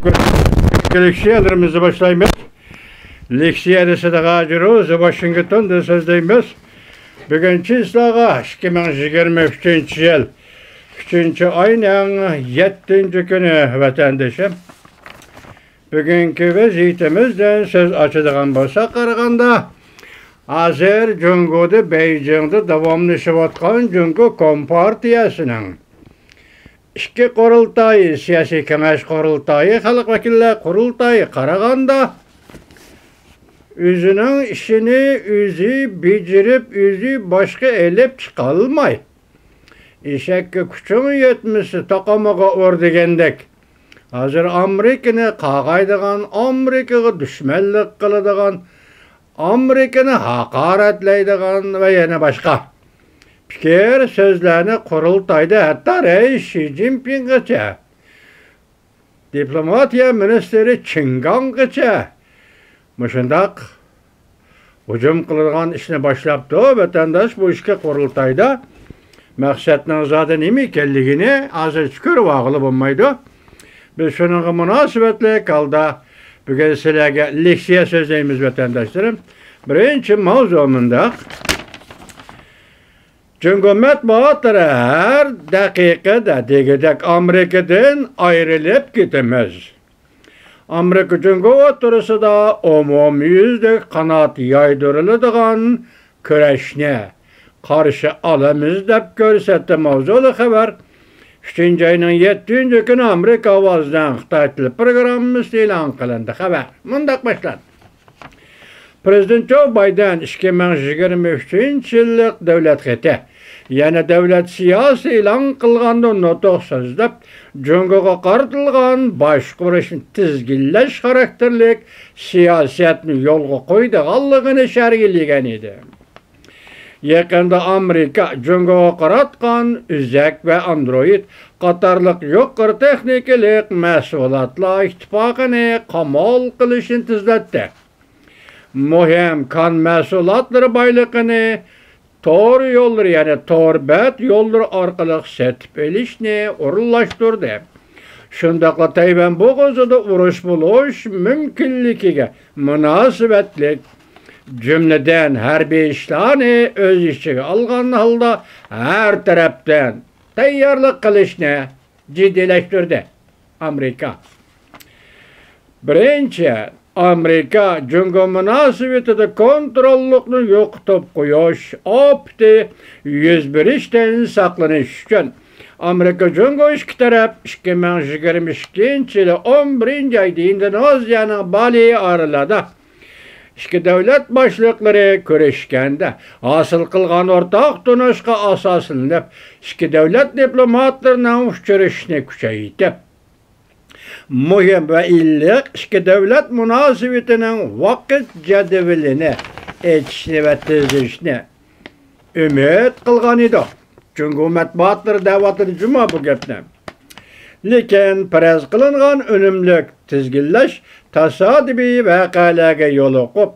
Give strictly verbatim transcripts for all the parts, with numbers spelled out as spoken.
لېكسىيەلىرىمىزنى باشلايمىز. لېكسىيەنى سىدىغا جىرۇز ۋاشىنگتوندىن سۆزلەيمىز. بۈگۈن چىسلاغا ئىككى مىڭ يىگىرمە ئۈچىنچى يىل ئۈچىنچى ئاينىڭ يەتتىنچى كۈنى، ۋەتەندىشىم. بۈگۈنكى ۋەزىيىتىمىزدىن سۆز ئاچىدىغان بولساق، قارىغاندا، ھازىر جۇڭگودا، بېيجىڭدا داۋاملىشىۋاتقان جۇڭگو كومپارتىيەسىنىڭ ئىككى قۇرۇلتايى، سىياسىي كېڭەش قۇرۇلتايى، خەلق ۋەكىللەر قۇرۇلتايى قارىغاندا، ئۆزىنىڭ ئىشىنى ئۆزى بېجىرىپ، ئۆزى باشقا ئېلىپ چىقالماي، «ئېشەككە كۈچۈڭ يەتمىسە، تاقىمىغا ئۇر» دېگەندەك، ھازىر ئامېرىكىنى قاغايدىغان، ئامېرىكىغا دۈشمەنلىك قىلىدىغان، ئامېرىكىنى ھاقارەتلەيدىغان ۋە يەنە باشقا پىكىر سۆزلەرنى قۇرۇلتايدا ھەتتا رەئىس شى جىنپىڭغىچە، دىپلوماتىيە مىنىستىرى چىڭگاڭغىچە مۇشۇنداق ھۇجۇم قىلىدىغان ئىشنى باشلاپتۇ. ۋەتەنداش، بۇ ئىككى قۇرۇلتايدا مەقسەتنىڭ زادى نېمە ئىكەنلىكىنى ھازىرچە كۆرۈۋالغىلى بولمايدۇ. بىز شۇنىڭغا مۇناسىۋەتلىك ھالدا بۈگۈن سىلەرگە لېكسىيە سۆزلەيمىز، ۋەتەنداشلىرىم. بىرىنچى ماۋزۇ مۇنداق. جۇڭگو مەتبۇئاتلىرى ھەر دەقىقىدە دېگۈدەك «ئامېرىكىدىن ئايرىلىپ كېتىمىز، ئامېرىكا جۇڭگو ئوتتۇرىسىدا ئومۇميۈزلۈك قانات يايدۇرۇلىدىغان كۈرەشنى قارشى ئالىمىز» دەپ كۆرسەتتى ماۋزۇلۇق خەۋەر. ئۈچىنچى ئاينىڭ يەتتىنچى كۈنى ئامېرىكا ئاۋازىنىڭ خىتاي تىلى پروگراممىسى ئېلان قىلىندى. خەۋەر مۇنداق باشلاندى. پىرېزىدېنت جو بايدېن ئىككى مىڭ يىگىرمە ئۈچىنچى يىللىق دۆلەت خېتى، يەنى دۆلەت سىياسىتى ئېلان قىلغاندا نۇتۇق سۆزلەپ، جۇڭگوغا قارىتىلغان باشقۇرۇشنى تىزگىنلەش خاراكتېرلىك سىياسەتنى يولغا قويىدىغانلىقىنى شەرھلىگەن ئىدى. يېقىندا ئامېرىكا جۇڭگوغا قاراتقان ئۆزەك ۋە ئاندرويىد قاتارلىق يۇقىرى تېخنىكىلىق مەھسۇلاتلار ئىتتىپاقىنى قامال قىلىشنى تېزلەتتى. مۇھىم كان مەھسۇلاتلىرى بايلىقىنى تور يوللىرى، يەنى تور بەت يوللىرى ئارقىلىق سېتىپ ئېلىشنى ئورۇنلاشتۇردى. شۇنداقلا تەيۋەن بوغۇزىدا ئۇرۇش بولۇش مۇمكىنلىكىگە مۇناسىۋەتلىك، جۈملىدىن ھەربىي ئىشلارنى ئۆز ئىچىگە ئالغان ھالدا ھەر تەرەپتىن تەييارلىق قىلىشنى جىددىيلەشتۈردى. ئامېرىكا. بىرىنچى، ئامېرىكا جۇڭگو مۇناسىۋىتىدە كونتروللۇقنى يوقىتىپ قويۇش ئاپىتى يۈز بېرىشتىن ساقلىنىش ئۈچۈن، ئامېرىكا جۇڭگو ئىككى تەرەپ ئىككى مىڭ يىگىرمە ئىككىنچى يىلى ئون بىرىنچى ئايدا ئىندونېزىيەنىڭ بالى ئارىلىدا ئىككى دۆلەت باشلىقلىرى كۆرۈشكەندە ھاسىل قىلغان ئورتاق تونۇشقا ئاساسلىنىپ، ئىككى دۆلەت دىپلوماتلىرىنىڭ ئۇچرىشىشىنى كۈچەيتىپ، مۇھىم ۋە ئىللىق ئىككى دۆلەت مۇناسىۋىتىنىڭ ۋاقىت جەدۋىلىنى ئېچىشنى ۋە تېزلىشىشنى ئۈمىد قىلغان ئىدۇق. جۇڭگو مەتبۇئاتلىرى دەۋاتىدۇ جۇمۇ بۇ گەپنى. لېكىن پەرەز قىلىنغان ئۈنۈملۈك تىزگىنلەش تاسادىپىي ۋەقەلەرگە يولۇقۇپ،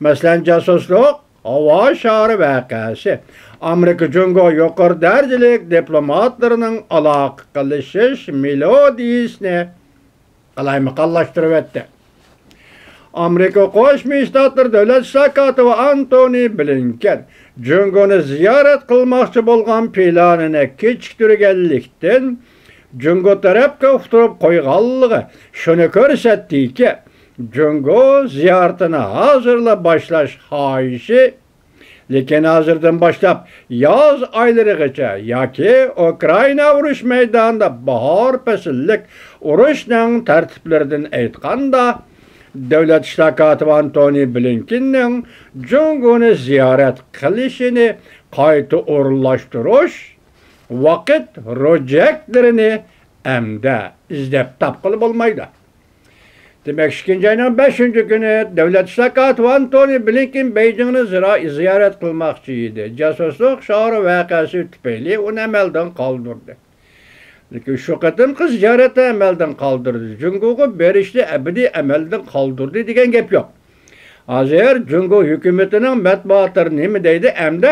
مەسىلەن، جاسۇسلۇق، ھاۋا شارى ۋەقەسى، ئامېرىكا جۇڭگو يۇقىرى دەرىجىلىك دىپلوماتلىرىنىڭ ئالاقە قىلىشىش مېلودىيىسىنى قالايمىقانلاشتۇرۇۋەتتى. ئامېرىكا قوشما شتاتلىرى دۆلەت ئىشلار كاتىپى ئانتونى بلىنكېن جۇڭگونى زىيارەت قىلماقچى بولغان پىلانىنى كېچىكتۈرگەنلىكتىن، جۇڭگو تەرەپكە ئۇقتۇرۇپ قويغانلىقى شۇنى كۆرسەتتىكى، جۇڭگو زىيارىتىنى ھازىرلا باشلاش خاھىشى، لېكىن ھازىردىن باشلاپ ياز ئايلىرىغىچە ياكى ئۇكرائىنا ئۇرۇش مەيدانىدا باھار پەسىللىك ئۇرۇشنىڭ تەرتىپلىرىدىن ئېيتقاندا، دۆلەت ئىشلار كاتىپى ئانتونى بلىنكېننىڭ جۇڭگونى زىيارەت قىلىشىنى قايتا ئورۇنلاشتۇرۇش ۋاقىت روجەكلىرىنى ئەمدى ئىزدەپ تاپقىلى بولمايدۇ. دېمەك، ئىككىنچى ئاينىڭ بەشىنچى كۈنى دۆلەت ئىشلار كاتىپى ئانتونى بلىنكېن بېيجىڭنى زىرا-، زىيارەت قىلماقچى ئىدى. جاسۇسلۇق شارى ۋەقەسى تۈپەيلى ئۇنى ئەمەلدىن قالدۇردى. لېكىن شۇ قېتىمقى زىيارەتنى ئەمەلدىن قالدۇردى. جۇڭگوغا بېرىشنى ئەبەدىي ئەمەلدىن قالدۇردى دېگەن گەپ يوق. ھازىر جۇڭگو ھۆكۈمىتىنىڭ مەتبۇئاتلىرى نېمە دەيدۇ؟ ئەمدى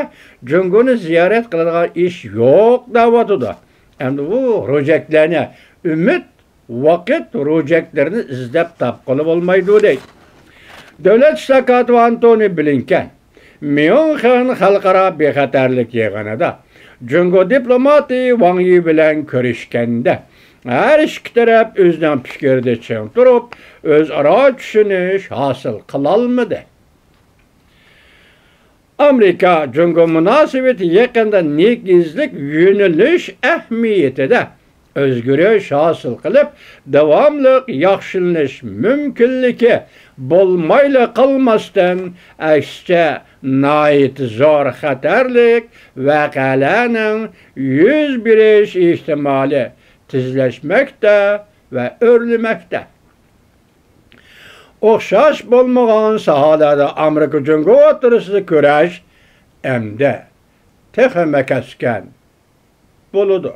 جۇڭگونى زىيارەت قىلىدىغان ئىش يوق دەۋاتىدۇ. ئەمدى بۇ روجەكلەرنى ئۈمىد ۋاقىت روجەكلىرىنى ئىزدەپ تاپقىلى بولمايدۇ، دەيدۇ. دۆلەت ئىشلار كاتىپى ئانتونى بلىنكېن ميۇنخېن خەلقئارا بىخەتەرلىك يىغىنىدا جۇڭگو دىپلوماتى ۋاڭ يى بىلەن كۆرۈشكەندە، ھەر ئىككى تەرەپ ئۆزىنىڭ پىكرىدە چىڭ تۇرۇپ، ئۆزئارا چۈشىنىش ھاسىل قىلالمىدى. ئامېرىكا جۇڭگو مۇناسىۋىتى يېقىندا نېگىزلىك يۆنىلىش ئەھمىيىتىدە ئۆزگىرىش ھاسىل قىلىپ، داۋاملىق ياخشىلىنىش مۇمكىنلىكى بولمايلا قالماستىن، ئەكسىچە، ناھايىتى زور خەتەرلىك ۋەقەلەرنىڭ يۈز بېرىش ئېھتىمالى تېزلەشمەكتە ۋە ئۆرلىمەكتە. ئوخشاش بولمىغان ساھەلەردە ئامېرىكا جۇڭگو ئوتتۇرىسىدا كۈرەش ئەمدى تېخىمۇ كەسكىن بولىدۇ.